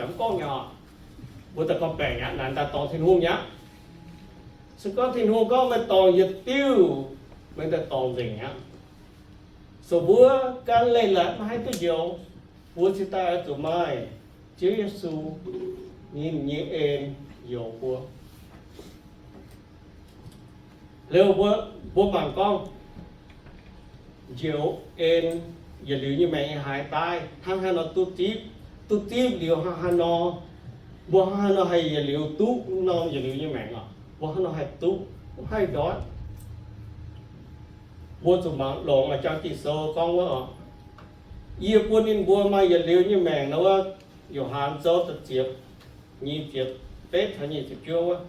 mv gorngv nyei oc. Mbuo daaih gorngv-baengc aqv, naaic daaih dorngc Tin-Hungh aqv. Se gorngv Tin-Hungh gorngv meih dorngc yietc diuh, meih daaih dorngc nzengc aqv. So mbuo gan leiz-latc maiv haih duqv njoux, mbuo cingx daaih oix zuqc maaih Ziouv Yesu ninh nyei en njoux mbuo. Liuz mbuo, mbuo mangc gorngv njoux en, yietc liuz nyei maengc nyei haaix daaih, hnangv haaix nor duqv zipv, duqv zipv liuz hnangv haaix nor, mbuo hnangv haaix nor haih yietc liuz duqv norm yietc liuz nyei maengc oc? Mbuo hnangv haaix nor haih duqv, mv haih ndortv. Mbuo zuqc mangc longx, jangx Ging-Sou gorngv wuov oc. Yie bun ninh mbuo maaih yietc liuz nyei maengc nor wuov, Yo^han Sou da'ziepc, nyic ziepc betv taux nyic ziepc juov wuov.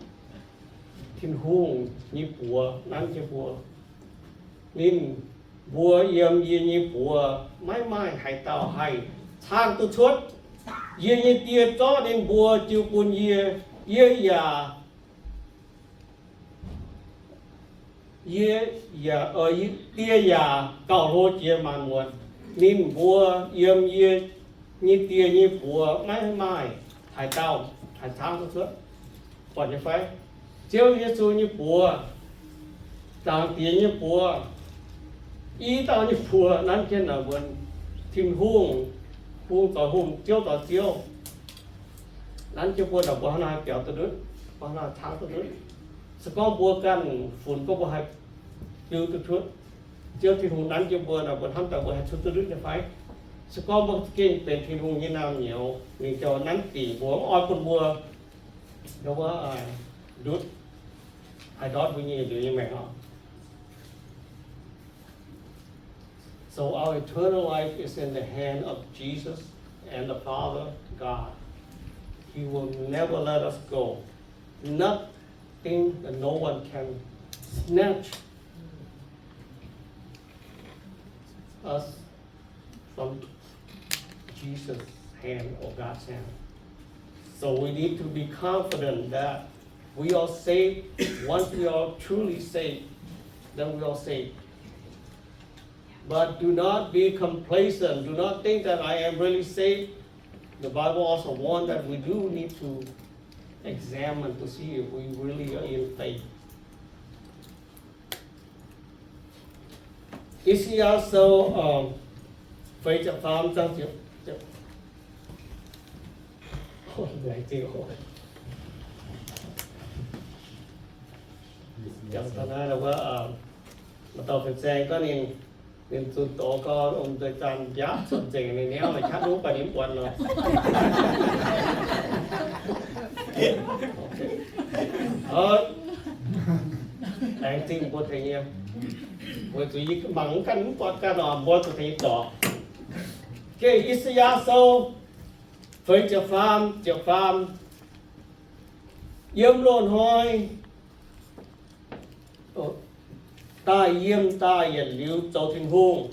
Tin-Hungh nyei buoz nanv jienv mbuo. Ninh mbuo yiem yie nyei buoz maiv maaih haaix dauh haih caangv duqv cuotv. Yie nyei Die zorqv ninh mbuo jiu bun yie. Yie yaac, yie yaac, Die yaac gauh hlo jiex maanc muotc. Ninh mbuo yiem yie nyei Die nyei buoz maiv maaih haaix dauh haih caangv duqv cuotv. Buatc nyei fai? Ziouv Yesu nyei buoz, Zaangc Diex nyei buoz, i dauh nyei buoz nanv jienv naaic mbuo, Tin-Hungh, Hungh zoux Hungh, Ziouv zoux Ziouv, nanv jienv mbuo naaic, mbuo hnangv naaic biaux duqv ndutv, mbuo hnangv naaic caangv duqv ndutv. Se gorngv mbuo ganh funx gorngv mbuo haih biu duqv cuotv, Ziouv Tin-Hungh nanv jienv mbuo naaic, mbuo hnamv daaih mbuo haih cuotv duqv ndutv nyei fai? Se gorngv mbuo za'gengh benx Tin-Hungh nyei naamh nyouz, ninh ziouc nanv dingc mbuo, mv oix bun mbuo ndutv, haih ndortv mbuo nyei liuz nyei maengc oc. So our eternal life is in the hand of Jesus and the Father God. He will never let us go. Nothing and no one can snatch us from Jesus' hand or God's hand. So we need to be confident that we are saved. Once we are truly saved, then we are saved. But do not be complacent. Do not think that I am really saved. The Bible also warns that we do need to examine to see if we really are in faith. 以赛亚书，呃，feix ziepc faam zaang ziepc, ziepc, oh, laengz zingh oc. Jangx taux naaiv wuov, maaih dauh fin-saeng gorngv ninh, ninh zunh doz gorn, ong, nzueic zanc mbiaauc cuotv nzengc, ninh niauv, ninh qaqv nuqv baac ninh mv buatc nor. Laengz zingh mbuo tengx yie. Weic zuqc yie mangc ganh mv buatc ganh oc, mbuo zuqc tengx yie zorc. Geh 以赛亚书 feix ziepc faam, ziepc faam. Yiem loz-hnoi daaih yiem daaih yietc liuz zoux Tin-Hungh,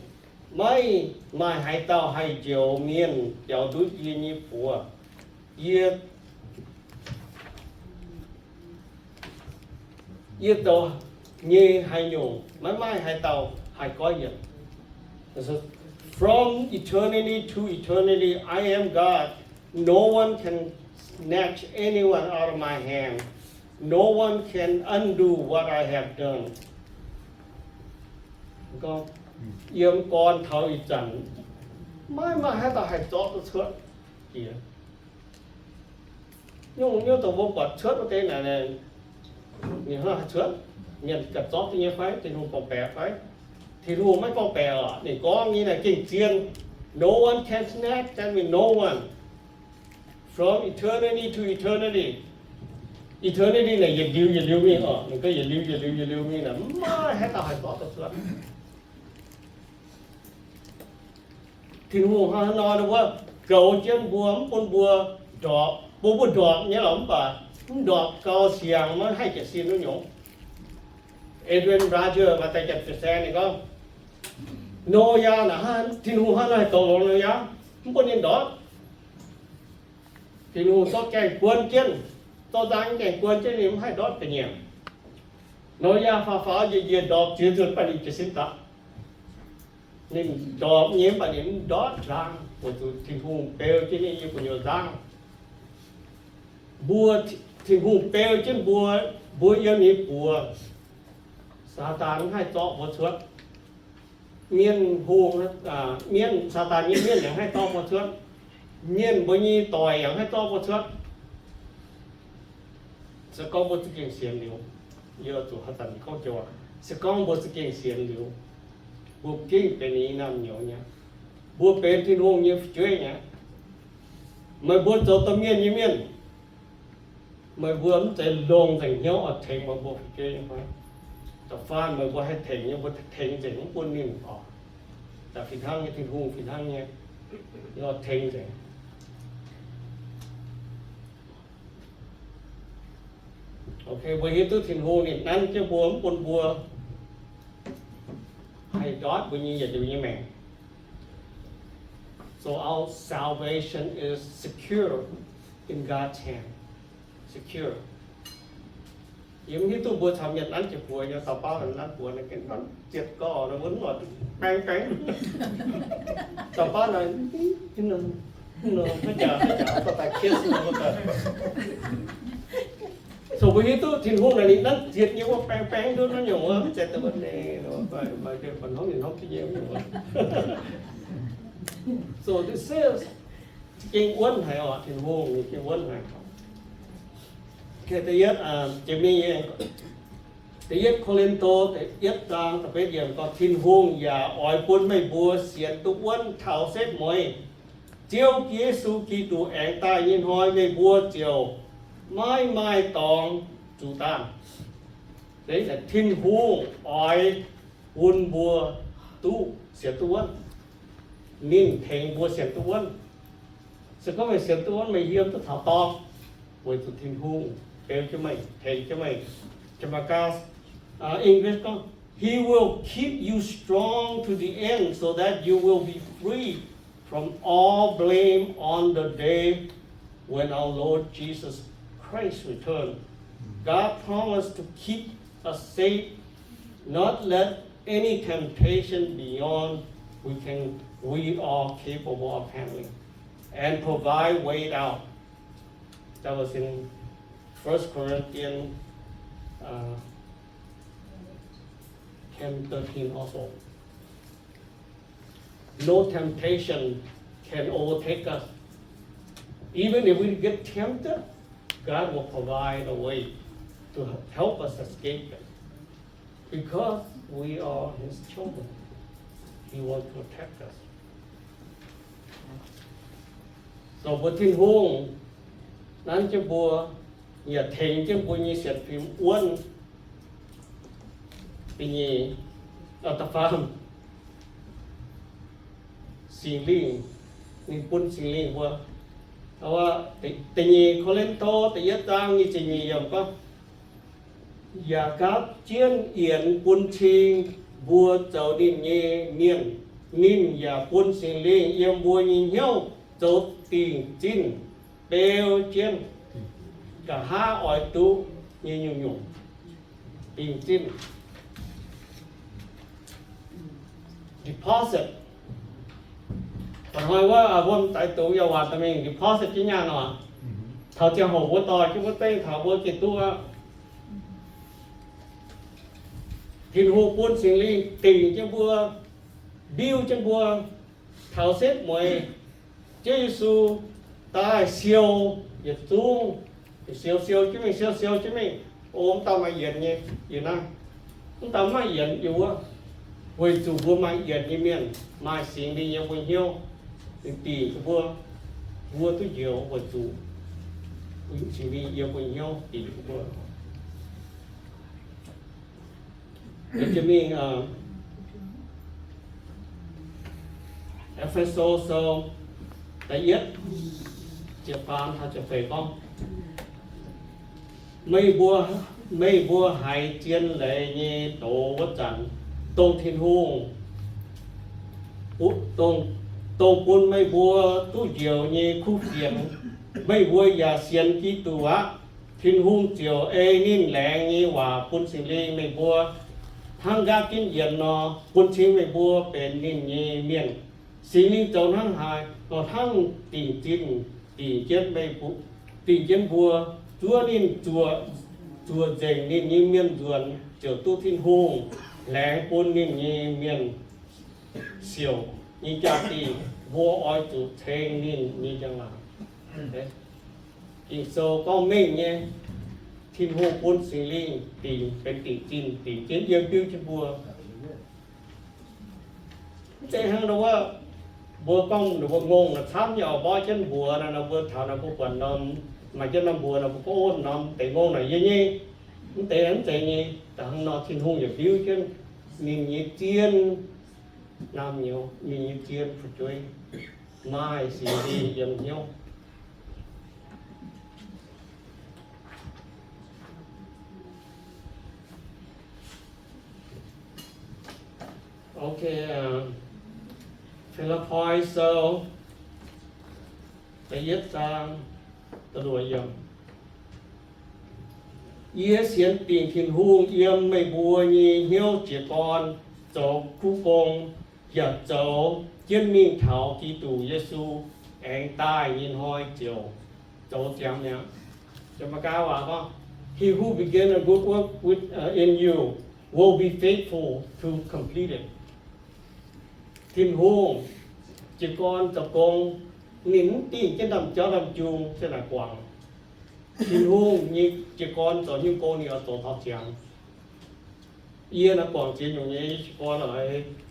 maiv maaih haaix dauh haih njoux mienh biaux ndutv yie nyei buoz. Yie, yie zoux nyei haaix nyungc, maiv maaih haaix dauh haih goiv yienc. From eternity to eternity, I am God. No one can snatch anyone out of my hand. No one can undo what I have done. Gorngv, yiem gorn taux ih zanc, maiv maaih haaix dauh haih zorqv duqv cuotv jiex. Nyungc-nyungc dongh mbuo buatc cuotv wuov deix naaic, ninh hnangv haih cuotv, mienh ganh zorqv duqv nyei fai? Tin-Hungh gorngv-baeqc fai? Tin-Hungh maiv gorngv-baeqc oc. Ninh gorngv nyei naaic gengh zien. No one can snatch, that means no one. From eternity to eternity. Eternity naaic yietc liuz yietc liuz mingh oc. Ninh gorngv yietc liuz yietc liuz yietc liuz mingh naaic, maiv maaih haaix dauh haih zorqv duqv cuotv. Tin-Hungh hnangv haaix nor wuov goux jienv mbuo, mv bun mbuo ndorpc. Mbuo mbuo ndorpc nyei lorqc, mv baac mv ndorpc gau siangx maiv haih jiez sin wuov nyungc. Adrian Rogers maaih deix janx fin-saeng ninh gorngv, Noyaa naaic hnangv Tin-Hungh hnangv haaix nor haih goux longx Noyaa, mv bun ninh ndortv. Tin-Hungh zorqv gaengh guon jienv, zorqv nzangv gaengh guon jienv ninh mv haih ndortv ga'nyiec. Noyaa faaux faaux njiec njiec ndorpc ziex nzunc mv baac ninh jiez sin daaih. Ninh ndorpc nyei mv baac ninh mv ndortv nzangv, weic zuqc Tin-Hungh beu jienv ninh nyei gu'nyuoz nzangv. Mbuo, Tin-Hungh beu jienv mbuo, mbuo yiem ninh buoz, Saadaan mv haih zorqv mbuo cuotv. Mienh hungh, mienh, Saadaan nyei mienh yaac haih zorqv mbuo cuotv. Mienh mbuo nyei doic yaac haih zorqv mbuo cuotv. Se gorngv mbuo za'gengh sienx liuz, yie zuqc haaix zanc gorngv joux, se gorngv mbuo za'gengh sienx liuz, mbuo gengh benx ninh naamh nyouz nyei. Mbuo benx Tin-Hungh nyei fu'jueiv nyei. Meih mbuo zoux domh mienh nyei mienh, meih mbuo mv zeiz longc nzengc hnyouv oix tengx meih mbuo fu'jueiv nyei fai? Da'faanh meih mbuo haih tengx nyei, mbuo tengx nzengc mv bun ninh oc. Daaih fih hnangv nyei, Tin-Hungh fih hnangv nyei, oix tengx nzengc. Ok, mbuo hiuv duqv Tin-Hungh ninh nanv jienv mbuo, mv bun mbuo haih ndortv mbuo nyei yietc liuz nyei maengc. So our salvation is secure in God's hand. Secure. Yie mv hiuv duqv mbuo caux mienh nanv jiex buoz nyei, dauh baav nanv buoz naaiv, gengh nanv zietc gorx naaiv, mbuo mv oix baeng baeng. Dauh baav naaiv, mv nor, mv nor, mv jaax, mv jaax, dauh daaih kiss nor, mv daaih. So mbuo hiuv duqv Tin-Hungh naaic ninh nanv zietc nyei wuov, baeng baeng duqv naaiv nyungc wuov, mv zeiz daaih wuov nor, maaih, maaih hnamv ninh hnamv duqv nyei wuov. So this is, gengh wuonv haic oc, Tin-Hungh ninh gengh wuonv haic. Da'yietv, jiex mingh, da'yietv Ko^lin^to da'yietv zaang da'betv yiemc gorngv, Tin-Hungh yaac oix bun meih mbuo sienx duqv wuonv taux setv mueiz. Ziouv Yesu Giduc aengx daaih nyei hnoi meih mbuo ziouc maiv maaih dorngx zuqc daanh. Tin-Hungh oix bun mbuo duqv sienx duqv wuonv. Ninh tengx mbuo sienx duqv wuonv. Se gorngv meih sienx duqv wuonv, meih yiem duqv taux dorngx, weic zuqc Tin-Hungh beu jienv meih, tengx jienv meih. Jaa-ma-gaa, English gorngv, He will keep you strong to the end so that you will be free from all blame on the day when our Lord Jesus Christ return. God promised to keep us safe, not let any temptation beyond we can, we are capable of handling, and provide way out. That was in First Corinthians, uh, ten thirteen also. No temptation can overtake us. Even if we get tempted, God will provide a way to help us escape it. Because we are His children, He will protect us. So mbuo Tin-Hungh nanv jienv mbuo, yaac tengx jienv mbuo nyei sienx fim wuonv. Da'nyeic, da'faam, Singx Lingh, ninh bun Singx Lingh mbuo. Da'nyeic Ko^lin^to da'yietv zaang nyic ziepc nyeic yiemc gorngv, yaac gapv jienv yienx bun cing mbuo zoux ninh nyei mienh. Ninh yaac bun Singx Lingh yiem mbuo nyei hnyouv zoux dingc zinh beu jienv nqa'haav oix duqv nyei nyungc-nyungc. Dingc zinh, deposit. Mba'hnoi wuov, mbuo m'daaih dongh yauh waac daaih mingh deposit jienv nyaah nor, taux ziangh hoc mbuo dorh jienv wuov deix taux mbuo gengh duqv aqv. Tin-Hungh bun Singx Lingh dingc jienv mbuo, mbiuv jienv mbuo, taux setv mueiz Ziouv Yesu daaih siou yietc zungv, siou siou jienv mingh, siou siou jienv mingh, o, mv dauh maaih yienc nyei yiem naaiv, mv dauh maaih yienc yiem wuov, weic zuqc mbuo maaih yienc nyei mienh, maaih Singx Lingh yiem mbuo hnyouv, ninh dingc mbuo, mbuo duqv njoux weic zuqc Singx Lingh yiem mbuo hnyouv dingc mbuo. Jiex mingh, Epheso sou da'yietv, ziepc faam taux ziepc feix gorngv, meih mbuo, meih mbuo haiz zien leiz nyei doz wuov zanc, dongh Tin-Hungh, dongh bun meih mbuo duqv njoux nyei kuv fienx, meih mbuo yaac sienx Giduc aqv. Tin-Hungh ziouc ei ninh laengz nyei waac bun Singx Lingh meih mbuo, hnangv nqaapv jienv yienx nor, bun cing meih mbuo benx ninh nyei mienh. Singx Lingh zoux hnangv haaix nor hnangv dingc zinh dingc jienv meih mbuo, dingh jienv mbuo, zuov ninh zuoqc, zuoqc nzengc ninh nyei mienh nzuonx, ziouc duqv Tin-Hungh laengz bun ninh nyei mienh siouc nyei jaa-dingh. Mbuo oix zuqc ceng ninh nyei njang-laangc. Ging-Sou gorngv mengh nyei, Tin-Hungh bun Singx Lingh dingc, benx dingc zinh dingc jienv yiem biuv jienv mbuo. Mv zeiz hnangv nor wuov, mbuo gorngv ninh mbuo ngongh nor camv nyei oc, mborqv jienv mbuox nor, nor mbuo taux nor mbuo buatc norm, maaih jienv norm mbuox nor mbuo gorngv, o, norm deix ngongh naaic yie nyei. Mv deix, mv zeiz nyei. Da'hnangv nor Tin-Hungh yaac biuv jienv ninh nyei zien naamh nyouz, ninh nyei zien fu'jueiv, maaih Singx Lingh yiem hnyouv. Okay, uh, Philippi Sou da'yietv zaang da'luoqc yiemc. Yie sienx dingc Tin-Hungh yiem meih mbuo nyei hnyouv jiez gorn zoux kuv gong, yaac zoux jienv mingh taux Giduc Yesu aengx daaih nyei hnoi ziouc zoux ziangx mi'aqv. He who began a good work with, uh, in you will be faithful to complete it. Tin-Hungh jiez gorn zoux gong, ninh mv dingh jienv ndaamv-jauv ndaamv-jung se naaic guangc. Tin-Hungh nyei jiez gorn zoux nyungc gong ninh oix zoux taux ziangx. Yie naaiv guangc ziex nyungc nyei jiez gorn oc,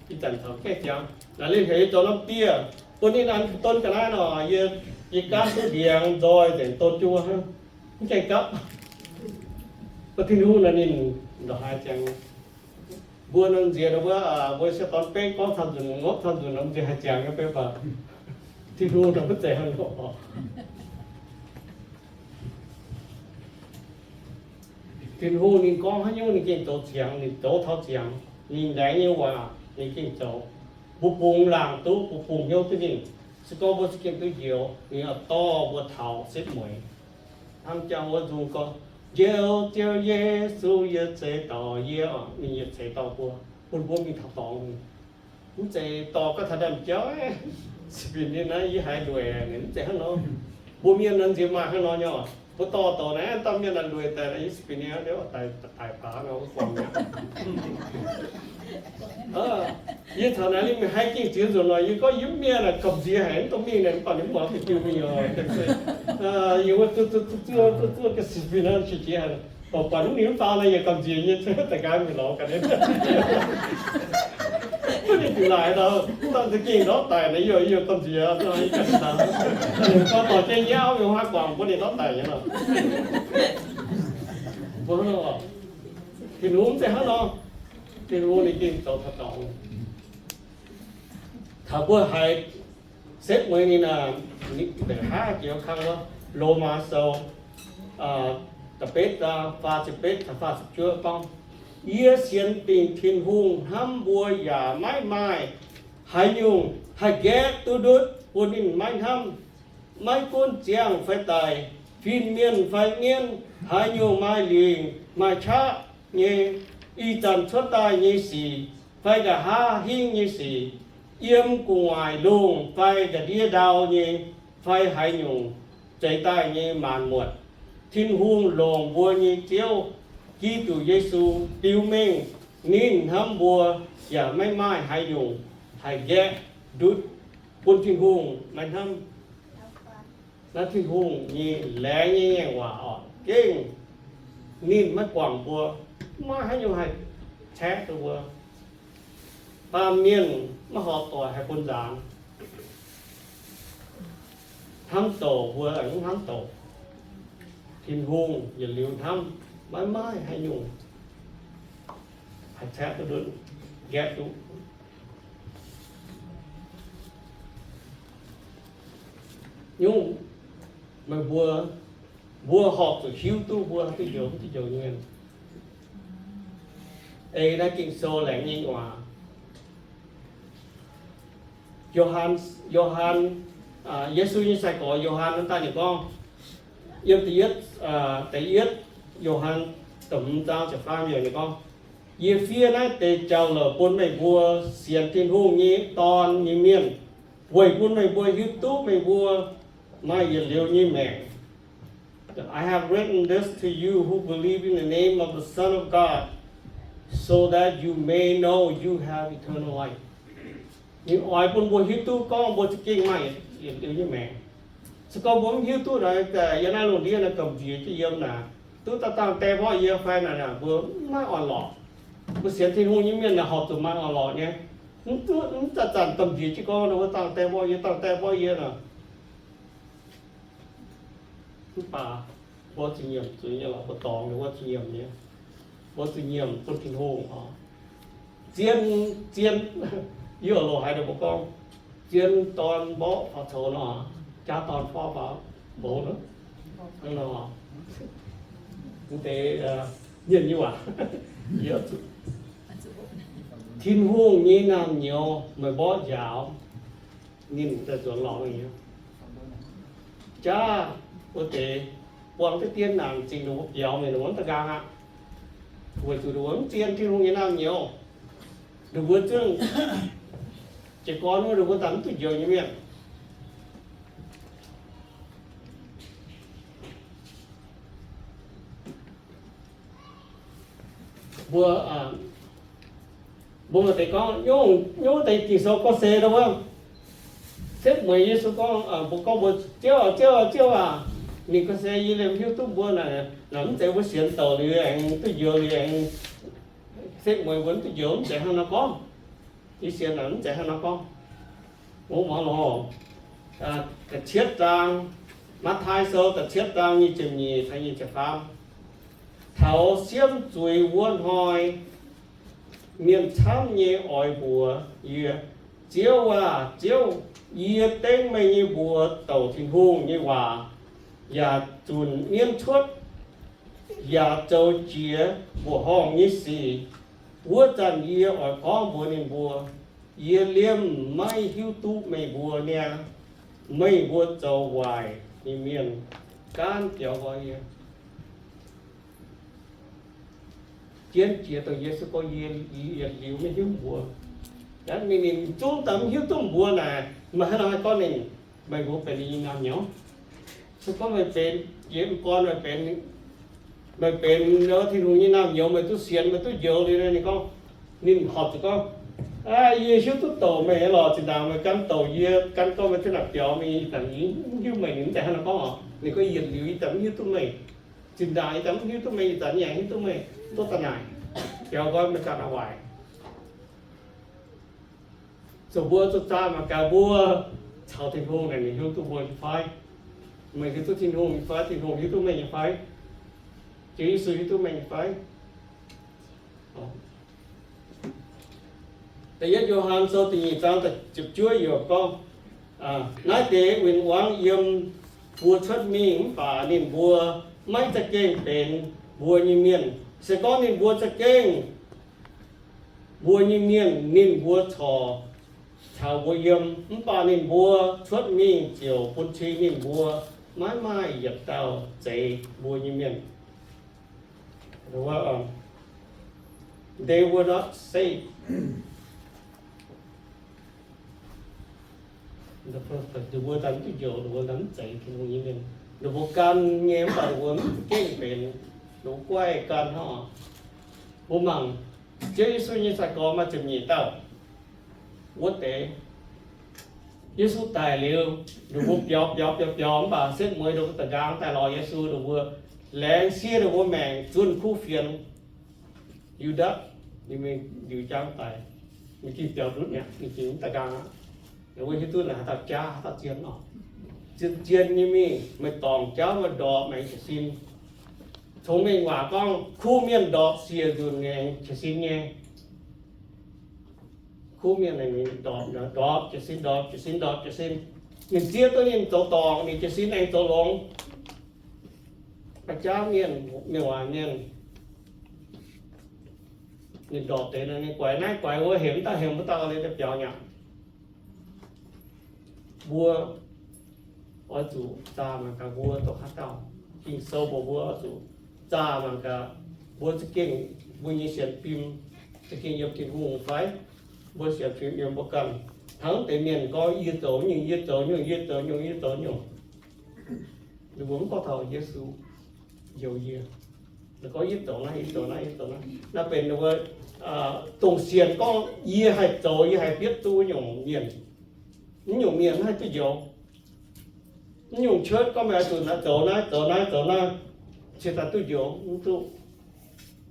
ih zanc taux gaengh ziangx. Naaiv ninh heuc yie zoux norm dieh, bun ninh an don ga'naaiv nor, yie, yie gaanv duqv ndiangx nzoih nzengc don jienv wuov hnangv. Mv gaengh gapv. Mv baac Tin-Hungh naaic ninh ndongc haaix ziangx. Mbuo nor nziex nor wuov, mbuo se dorn beiv gorngv camv nzunc, ngopv camv nzunc nor nziex haih ziangx nyei beiv baac Tin-Hungh nor mv zeiz hnangv nor. Tin-Hungh ninh gorngv haaix nyungc ninh gengh zoux ziangx, ninh zoux taux ziangx. Ninh laengz nyei waac ninh gengh zoux. Mbuo bungx laangc duqv, mbuo bungx hnyouv duqv ninh. Se gorngv mbuo za'gengh duqv njoux, ninh oix dorh mbuo taux setv mueiz. Hnangv jangx wuov nzung gorngv, Njoux Ziouv Yesu yie ceix dorh yie, ninh yietc ceix dorh mbuo, bun mbuo mingh taux dorngx. Mv zeiz dorh gauh taux ndaamv-jauv, sipv-bienh ninh naaiv yie haiz ndueic, mv zeiz hnangv nor. Mbuo mienh nor nziex maaih hnangv nor nyei. Mbuo dorh douc naaiv dauh mienh naaic ndueic daaih, yie sipv-bienh ninh daic, daic baac nor mbuo guangc mi'aqv. Yie taux naaiv ninh mingh haiz gengh ziex nzunc nor, yie gorngv yie mv mienh naaic gamh nziex haic, mv dungx mingh naaic, mv baac ninh mv muangx, dingc jienv mingh oc. Yie wuov zuov zuov zuov zuov ga'sipv-bienh naaiv qiex jiez haic, baac baac mv ninh mv faaux naaic yie gamh nziex nyei, daaih gaax mingh lorz ga'ndiev. Mv ninh bieqc laaic nor, dangh za'gengh ndortv daic naaic, yie yie gamh nziex, gorngv dorh jienv yie auv yiem haaix guangc mbuo ninh ndortv daic nyei nor. Mbuo hnangv nor, Tin-Hungh mv zeiz hnangv nor. Tin-Hungh ninh gengh zoux taux dorngx. Taux mbuo haiz setv mueiz ninh, ninh haav jiex kang wuov, Lomaa Sou da'betv zaang faah ziepc betv caux faah ziepc juov gorngv, Yie sienx dingc Tin-Hungh hnamv mbuo yaac maiv maaih haaix nyungc haih nqaeqv duqv ndutv bun ninh maiv hnamv. Maiv gunv ziangh fai daic, fin-mienh fai mienv, haaix nyungc maaih lingc maaih qaqv nyei, ih zanc cuotv daaih nyei sic fai nqa'haav hingv nyei sic, yiem gu'nguaaic lungh fai ga'ndiev ndau nyei, fai haaix nyungc zeix daaih nyei maanc muotc, Tin-Hungh longc mbuo nyei Ziouv, Giduc Yesu, biux mengh ninh hnamv mbuo yaac maiv maaih haaix nyungc haih nqaeqv ndutv bun Tin-Hungh maiv hnamv. Naaiv Tin-Hungh nyei laengz nyei ngaengc waac oc. Gengh ninh maiv guangc mbuo, maiv maaih haaix nyungc haih caeqv duqv mbuo. Baamh mienh maiv horpc doic haih bun nzaanx. Hnamv douc mbuo aengx mv hnamv douc. Tin-Hungh yietc liuz hnamv, maiv maaih haaix nyungc haih caeqv duqv, nqaeqv duqv. Nyungc meih mbuo, mbuo horpc zuqc hiuv duqv mbuo duqv njoux, duqv njoux nyei. Ei naaiv Ging-Sou laengz nyei waac. Yo^han, Yo^han, Yesu nyei sai-gorx Yo^han wuov daaih ninh gorngv, yiem da'yietv, da'yietv Yo^han da'hmz zaang ziepc faam yiemc ninh gorngv, Yie fiev naaiv deix jauv-louc bun meih mbuo sienx Tin-Hungh nyei Dorn nyei mienh, weic bun meih mbuo hiuv duqv meih mbuo maaih yietc liuz nyei maengc. I have written this to you who believe in the name of the Son of God, so that you may know you have eternal life. Ninh oix bun mbuo hiuv duqv gorngv mbuo za'gengh maaih yietc liuz nyei maengc. Se gorngv mbuo mv hiuv duqv naaic, yiem naaiv lungh ndiev naaic gamh nziex jienv yiem naaic, duqv daaih dangh die mborqv yie fai naaic, mbuo mv maaih orn-lorqc. Mbuo sienx Tin-Hungh nyei mienh naaic horpc zuqc maaih orn-lorqc nyei. Mv duqv, mv zanc-zanc gamh nziex jienv gorngv ninh mbuo dangh die mborqv yie, dangh die mborqv yie nor. Mv baac mbuo zuqc nyiemc zuqc nyei lorqc, mbuo dorngx ninh mbuo zuqc nyiemc nyei. Mbuo zuqc nyiemc bun Tin-Hungh oc. Zien, zien, yie loz haiz ninh mbuo gorngv, zien dorn mborqv faaux coux nor, jaav dorn forv faaux mbox nor. Hnangv nor, mv deix mienh nyei waac. Tin-Hungh nyei naamh nyouz meih mborqv njaaux, ninh daaih nzuonx lorngx nyei. Jaav wuov deix buang deix dien naanc zingh ninh mbuo biaux mingh ninh mbuo mv da'nqaang aqv. Weic zuqc ninh mbuo mv zien Tin-Hungh nyei naamh nyouz. Ninh mbuo zungv jiez gorn wuov ninh mbuo daaih mv duqv njoux nyei mienh. Mbuo, mbuo maaih deix gorngv, nyungc, nyungc deix Ging-Sou gorngv se ndo wuov, setv mueiz Yesu gorngv, mbuo gorngv mbuo, Ziouv, Ziouv, Ziouv aac, ninh gorngv se yie liemh hiuv duqv mbuo naaic, naaic mv zeiz mbuo sienx douc liuz aengx duqv njoux liuz aengx, setv mueiz mbuo mv duqv njoux mv zeiz hnangv nor gorngv. Yie sienx naaic mv zeiz hnangv nor gorngv. Mbuo mangc lorqc, da'cietv zaang, Matv^taai Sou da'cietv zaang nyic ziepc nyeic taux nyic ziepc faam. Taux siemv zuiz wuov hnoi, mienh camv nyei oix mbuox yie, Ziouv aac, Ziouv, yie dengv meih nyei mbuox douc Tin-Hungh nyei waac, yaac zunc mienv cuotv, yaac zoux jiex mbuoqc horngh nyei sic. Wuov zanc yie oix gorngv mbuox ninh mbuo, Yie liemh maiv hiuv duqv meih mbuo niaa. Meih mbuo zoux waaic nyei mienh, gaanv biaux nqoi yie. Jienv jiex dongh Yesu gorngv, Yie yietc liuz maiv hiuv mbuo. Mingh ninh zungv daaih mv hiuv duqv mbuo naaic, meih hnangv nor haih gorngv ninh, meih mbuo benx ninh nyei naamh nyouz? Se gorngv meih benx, yie mv gorngv meih benx, meih benx Tin-Hungh nyei naamh nyouz, meih duqv sienx, meih duqv njoux liuz, ninh gorngv, ninh horpc zuqc gorngv, Yie hiuv duqv douc meih lorqc. Zinh ndaangc meih gan douc yie, gan gorngv meih zinh ndaangc biaux mingh, ih zanc yie mv hiuv meih. Ninh mv zeiz hnangv nor gorngv oc. Ninh gorngv, Yietc liuz yie daaih mv hiuv duqv meih. Zinh ndaangc yie daaih mv hiuv duqv meih, ih zanc yie yaac hiuv duqv meih, duqv daaih naaic. Biaux nqoi meih ganh a'waaic. Zoux mbuo zuqc zaah mangc gaax mbuo caux Tin-Hungh naaic ninh hiuv duqv mbuo nyei fai? Meih hiuv duqv Tin-Hungh nyei fai? Tin-Hungh hiuv duqv meih nyei fai? Ziouv Yesu hiuv duqv meih nyei fai? Da'yietv Yo^han Sou da'nyeic zaang da'ziepc juov youc gorngv, Naaiv deix win-wangv yiem mbuo cuotv mingh mv baac ninh mbuo maiv za'gengh benx mbuo nyei mienh. Se gorngv ninh mbuo za'gengh mbuo nyei mienh, ninh mbuo corc caux mbuo yiem, mv baac ninh mbuo cuotv mingh ziouc bun cing ninh mbuo maiv maaih yietc dauh zeiz mbuo nyei mienh. They were not saved. Ninh mbuo daaih mv duqv njoux, ninh mbuo daaih mv zeiz Tin-Hungh nyei mienh. Ninh mbuo gan nyei, mv baac ninh mbuo mv gengh benx, ninh mbuo guaih gan hnangv. Mbuo mangc Ziouv Yesu nyei sai-gorx maaih ziepc nyeic dauh. Wuov deix Yesu daic liuz, ninh mbuo biaux biaux biaux biaux, mv baac setv mueiz ninh mbuo da'nqaang daaih lorz Yesu, ninh mbuo laengz siev ninh mbuo maengc zunh kuv fienx. Yu^ndaatc, ninh mingh liuz jangv daic, ninh ging biaux ndutv mi'aqv, ninh ging mv da'nqaang aqv. Ninh mbuo hiuv duqv naaic haaix dauh jaav, haaix dauh zien oc. Zien, zien nyei mingh, meih dorngc jauv meih ndorpc maengx jiez sin. Congx mengh waac gorngv, kuv mienh ndorpc siec nzunc aengx jiez sin nyei. Kuv mienh aengx ndorpc, ndorpc jiez sin, ndorpc jiez sin, ndorpc jiez sin. Ninh zieqv duqv ninh zoux dorngc, ninh jiez sin aengx zoux longx. Maiv jaav mienh, mienh waac mienh, ninh ndorpc deix, ninh guaix naaiv guaix wuov, hemx dauh hemx wuov dauh, liuz daaih biaux nyei aqv. Mbuo oix zuqc zaah mangc gaax mbuo dongh haaix dauh. Ging-Sou mbuox mbuo oix zuqc zaah mangc gaax mbuo za'gengh, mbuo nyei sienx fim za'gengh yiem Tin-Hungh fai? Mbuo sienx fim yiem mbuo ganh. Hnangv deix mienh gorngv, yie zoux nyungc, yie zoux nyungc, yie zoux nyungc, yie zoux nyungc. Ninh mbuo mv gorngv taux Yesu. njoux yie. Gorngv yie zoux naaiv, yie zoux naaiv, yie zoux naaiv. Naaiv benx dongh sienx gorngv yie haih zoux, yie haih bietv duqv nyungc mienh. Mv nyungc mienh haih duqv njoux. Mv nyungc cuotv gorngv meih oix zuqc zoux naaiv, zoux naaiv, zoux naaiv, cingx daaih duqv njoux, mv duqv.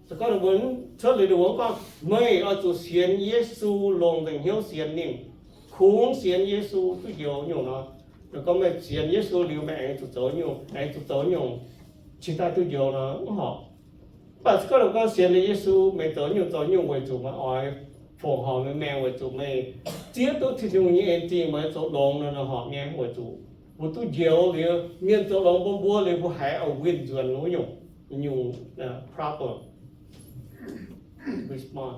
Se gorngv mbuo cuotv liuz wuov gorngv, meih oix zuqc sienx Yesu, longc nzengc hnyouv sienx ninh, kungx sienx Yesu duqv njoux nyungc nor. Gorngv meih sienx Yesu liuz meih aengx zuqc zoux nyungc, aengx zuqc zoux nyungc, cingx daaih duqv njoux nor mv horpc. Mv baac se gorngv meih gorngv sienx liuz Yesu, meih zoux nyungc zoux nyungc weic zuqc meih oix fongc horc meih maengc, weic zuqc meih zieqv duqv Tin-Hungh nyei en zingh, meih zoux longx nor, nor horpc nyei, weic zuqc mbuo duqv njoux liuz, mienh zoux longx bun mbuo liuz, mbuo haiz oix win nzuonx wuov nyungc, nyungc problem, respond.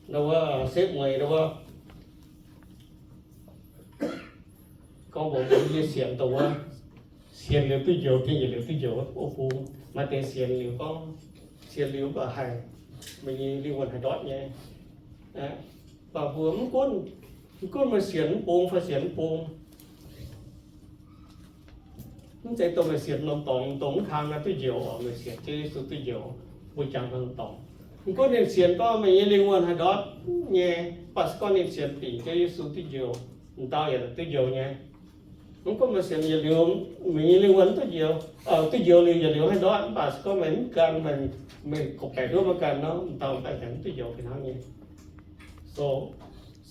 Wuov setv mueiz wuov, gorngv mbuox mbuo nyei sienx dongh wuov, sienx liuz duqv njoux, gengh yietc liuz duqv njoux wuov bung. Maaih deix sienx liuz gorngv, sienx liuz mv baac haih, meih nyei lingh wuonh haih ndortv nyei. Mv baac mbuo mv gunv, mv gunv meih sienx mv bung fai sienx mv bung, mv zeiz dongh meih sienx norm dorngx, dongh mv kang naaiv duqv njoux oc. Meih sienx Ziouv Yesu duqv njoux, mbuo jangx norm dorngx. Mv gunv ninh sienx gorngv meih nyei lingh wuonh haih ndortv nyei, mv baac se gorngv ninh sienx dingc Ziouv Yesu duqv njoux, m'dauh yaac duqv njoux nyei. Mv gunv meih sienx yietc liuz, meih nyei lingh wuonh duqv njoux, duqv njoux liuz yietc liuz haih ndortv, mv baac se gorngv meih mv gan, meih, meih gorqv-baeqc nduov maiv gan nor, m'dauh daaih mv duqv njoux fih hnangv nyei. So,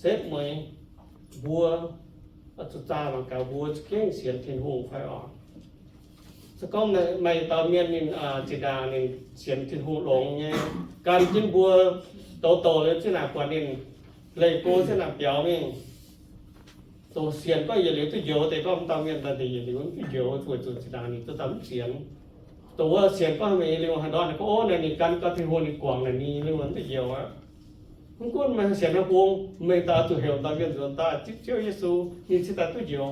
setv mueiz mbuo zuqc zaah mangc gaax mbuo za'gengh sienx Tin-Hungh fai oc. Se gorngv maaih dauh mienh ninh zinh ndaangc ninh sienx Tin-Hungh longx nyei, gan jienv mbuo douz-douz liuz zinh ndaangc buatc ninh leih go zinh ndaangc biaux mingh. Dongh sienx gorngv yietc liuz duqv njoux deix, gorngv dauh mienh daaih deix yietc liuz duqv njoux, weic zuqc zinh ndaangc ninh duqv daaih mv sienx. Dongh wuov sienx gorngv meih nyei lingh wuonh haih ndortv, ninh gorngv, ov, naaic ninh gan gau Tin-Hungh ninh guangc naaic ninh lingh wuonh duqv njoux aqv. Mv gunv meih sienx haaix bung, meih daaih zuqc heuc dauh mienh nzuonx daaih zipv Ziouv Yesu, ninh cingx daaih duqv njoux.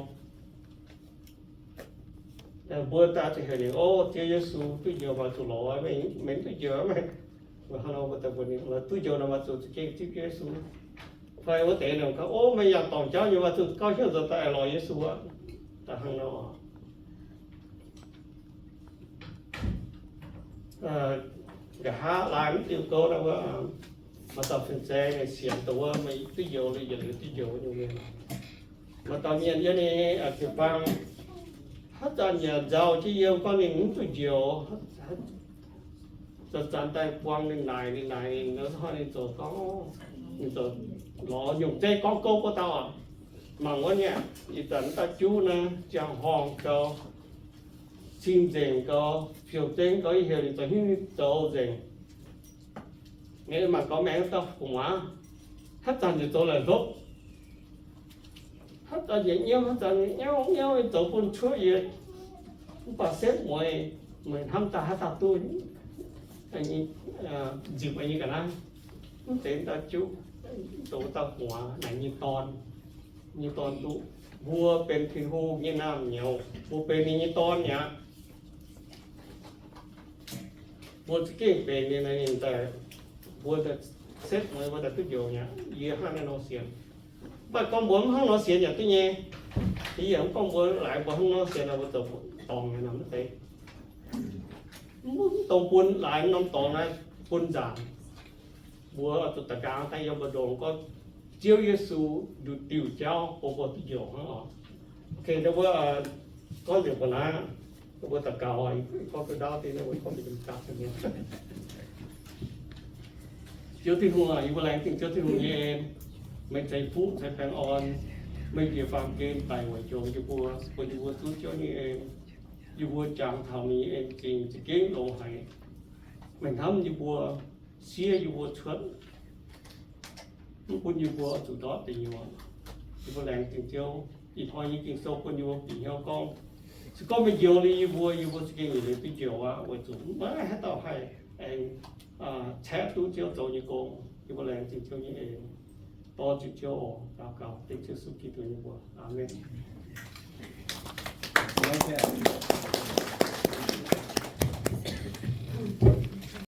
Mbuo daaih zuqc heuc ninh, ov, Ziouv Yesu duqv njoux, maaih zuqc lorz, meih mv duqv njoux, meih, hnangv nor mbuo daaih mbuox ninh, duqv njoux nor maaih zuqc za'gengh zipv Ziouv Yesu. Fai wuov deix ninh gorngv, ov, meih yangh dorngc jauv nyei, maaih zuqc gauh hnyouv nzuonx daaih lorz Yesu aqv. Daaih hnangv nor. Nqa'haav laai mv diuh gouv wuov, maaih dauh fin-saeng sienx dongh wuov, meih duqv njoux liuz yietc liuz duqv njoux nyungc mienh. Maaih dauh mienh yiem ninh jiu-baang, haaix zanc yaac nzauh jienv yiem gorngv ninh mv duqv njoux. Zanc-zanc daaih buang ninh naaic, ninh naaic ninh, hnoi ninh ziouc gorngv, ninh ziouc lorz nyungc zeiv gorngv gouv wuov dauh. Mangc wuov nyei, ih zanc wuov dauh juv naaiv ziangh horngh gau, cing-nzengc gau, fiou-zengv gau, yie heuc ninh zoux hnyouv ninh zoux nzengc. Ninh mangc gaax maengx dauh gu'nguaaz, haaix zanc ziouc zoux laaic hlopv, haaix zanc ziouc nyiemv, haaix zanc nyauv nyauv, zoux bun cuotv yietc. Mv baac setv mueiz, meih hnamv daaih haaix dauh duqv nzipc meih nyei ga'naaiv? Mv zeiz dauh juv, zoux dauh gu'nguaaz naaic nyei dorn, nyei dorn duqv. Mbuo benx Tin-Hungh nyei naamh nyouz, mbuo benx ninh nyei dorn mi'aqv. Mbuo za'gengh benx ninh, ninh daaih, mbuo daaih setv mueiz mbuo daaih duqv njoux mi'aqv. Yie hnangv naaiv nor sienx. Mv baac gorngv mbuo mv hnangv nor sienx yaac duqv nyei. Yie yaac mv gorngv mbuo laaix mbuo hnangv nor sienx nor mbuo zoux dorngc nyei nor mv zeiz. Mv dongh bun laaix norm dorngx naaiv bun nzaangc. Mbuo zuqc da'nqaang daaih yiem mbu'ndongx gorngv Ziouv Yesu nduqc diuh jauv bun mbuo duqv njoux hnangv oc. Ok, mbuo gorngv nzengc mbuo naaiv, mbuo daux gaux, gorngv duqv ndaauv deix, mbuo gorngv mbuo daux gaux nyei. Ziouv Tin-Hungh aac, yie mbuo laengz zingh Ziouv Tin-Hungh nyei en. Meih ceix fuqv ceix baengh orn, meih njiec baamh gen daic weic jomc yie mbuo, bun yie mbuo duqv Ziouv nyei en. Yie mbuo jangx taux meih nyei en zingh za'gengh longx haic. Meih hnamv yie mbuo, siev yie mbuo cuotv, mv bun yie mbuo zuqc ndortv deic nyuoqc. Yie mbuo laengz zingh Ziouv. Ih hnoi nyei Ging-Sou bun yie mbuo bieqc hnyouv gorngv, se gorngv meih njoux liuz yie mbuo, yie mbuo za'gengh yietc liuz duqv njoux aqv, weic zuqc maiv maaih haaix dauh haih aengx caeqv duqv Ziouv zoux nyei gong. Yie mbuo laengz zingh Ziouv nyei en. Dorh ziqc Ziouv oc. Daux gaux dengv Ziouv Yesu Giduc nyei mbuox. Aamen.